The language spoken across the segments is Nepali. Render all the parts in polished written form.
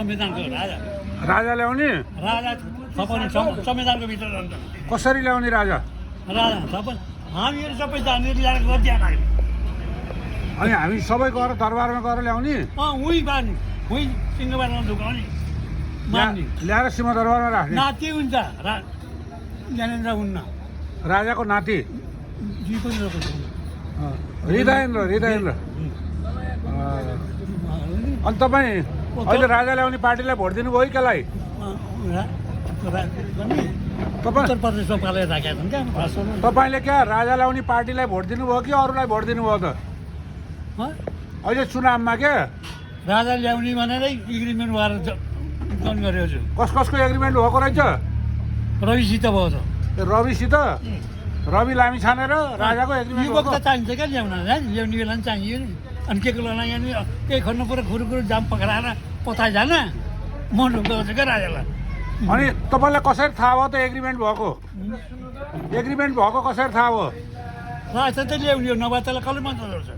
संविधानको राजा राजा ल्याउने राजा थपने संविधानको भित्र रहन्छ कसरी ल्याउने राजा राजा थपन हामीहरू सबै जानेर ल्याएर गरिदिया लाग्यो अनि हामी सबै गएर दरबारमा गएर ल्याउने उही बानी उही सिंहबारमा झुकाउने मान्ने ल्याएर सिंहदरबारमा राख्ने नाति हुन्छ ज्ञानेन्द्र हुन्न राजाको नाति जी पनि हृदयेन्द्र अनि तपाईँ अहिले राजा ल्याउने पार्टीलाई भोट दिनुभयो कि कसलाई उत्तर प्रदेशमा पालेर राखेका छन् क्या तपाईँले क्या राजा ल्याउने पार्टीलाई भोट दिनुभयो कि अरूलाई भोट दिनुभयो त अहिले चुनावमा क्या राजा ल्याउने भनेरै एग्रिमेन्ट भएर जन गरेको छु कसको एग्रिमेन्ट भएको रहेछ रविसित भयो त रविसित रवि लामी छानेर राजाको एग्रिमेन्ट युवक त चाहिन्छ क्या ल्याउन ल्याउने बेला पनि चाहियो नि अनि के को लाना यहाँ केही खन्नु पऱ्यो खुरुखुरु जाम पक्राएर पताइ जान मन ढुक्छ क्या राजालाई अनि तपाईँलाई कसरी थाहा भयो त एग्रिमेन्ट भएको कसरी थाहा भयो राजा त ल्याउने हो नभए त्यसलाई कसले मजा गर्छ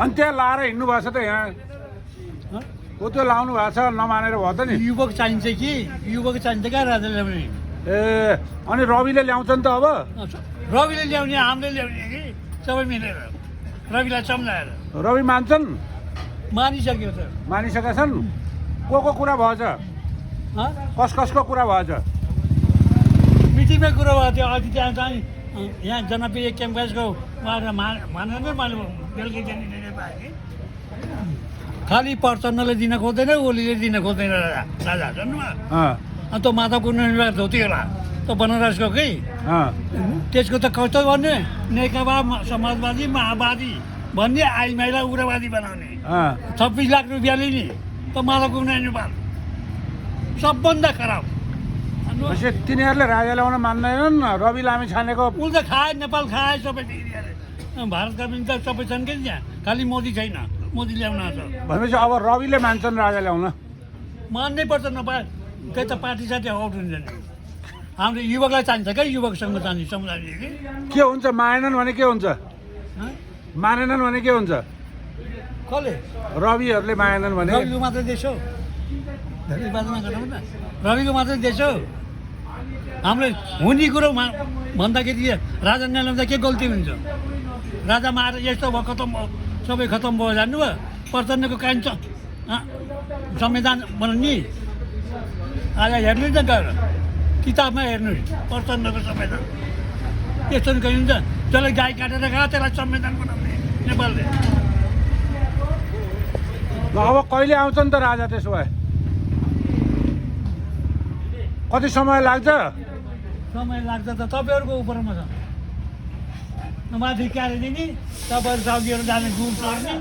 अनि त्यहाँ लाएर हिँड्नु भएको छ त यहाँ हो त्यो लाउनु भएको छ नमानेर भयो त नि युवक चाहिन्छ कि युवक चाहिन्छ क्या राजा ल्याउने ए अनि रविले ल्याउँछन् त अब रविले ल्याउने हामीले ल्याउने कि सबै मिलेर रविलाई सम्झाएर रवि मान्छन् मानिसक्यो त मानिसकेका छन् को कुरा भएछ कसको कुरा भएछ मिटिङमै कुरो भएको थियो अघि त्यहाँ चाहिँ यहाँ जनप्रिय क्याम्पसको उहाँहरू मानेर नै मैले बेलुकी जाने पाएँ कि खालि प्रचण्डले दिन खोज्दैन ओलीले दिन खोज्दैन राजा जन्म अनि त माता कुण्ड धोती होला त बनारसको कि त्यसको त कस्तो भन्ने नेकपा समाजवादी माओवादी भन्ने आइमाईलाई उग्रवादी बनाउने 26 लाख रुपियाँ लिने त माता कुण्ड नेपाल सबभन्दा खराब तिनीहरूले राजा ल्याउन मान्दैनन् रवि लामी छानेको उसले खाए नेपाल खाए सबै भारतका पनि त सबै छन् कि त्यहाँ खालि मोदी छैन मोदी ल्याउन आउँछ भनेपछि अब रविले मान्छन् राजा ल्याउन मान्नै पर्छ नपाए त्यही त पार्टी साथी आउट हुन्छ नि हाम्रो युवकलाई चाहिन्छ क्या युवकसँग चाहिन्छ समुदाय के हुन्छ मानेनन् भने के हुन्छ मानेनन् भने के हुन्छ कसले रविहरूले मानेनन् भने रविको मात्रै देश हो रविको मात्रै देश हो हाम्रो हुने कुरो भन्दाखेरि राजा नल्याउँदा के गल्ती हुन्छ राजा मारेर यस्तो भयो खतम भयो सबै खतम भयो जान्नुभयो प्रचण्डको काहीँ संविधान बनाउने आज हेर्नु नि त गएर किताबमा हेर्नु प्रचण्डको संविधान त्यस्तो नि कहीँ हुन्छ जसले गाई काटेर गयो त्यसलाई संविधान बनाउने नेपालले अब कहिले आउँछ नि त राजा त्यसो भए कति समय लाग्छ समय लाग्छ त तपाईँहरूको उपरमा छ माथि क्यारे दिने तपाईँहरू सब्जीहरू जाने गुड पर्ने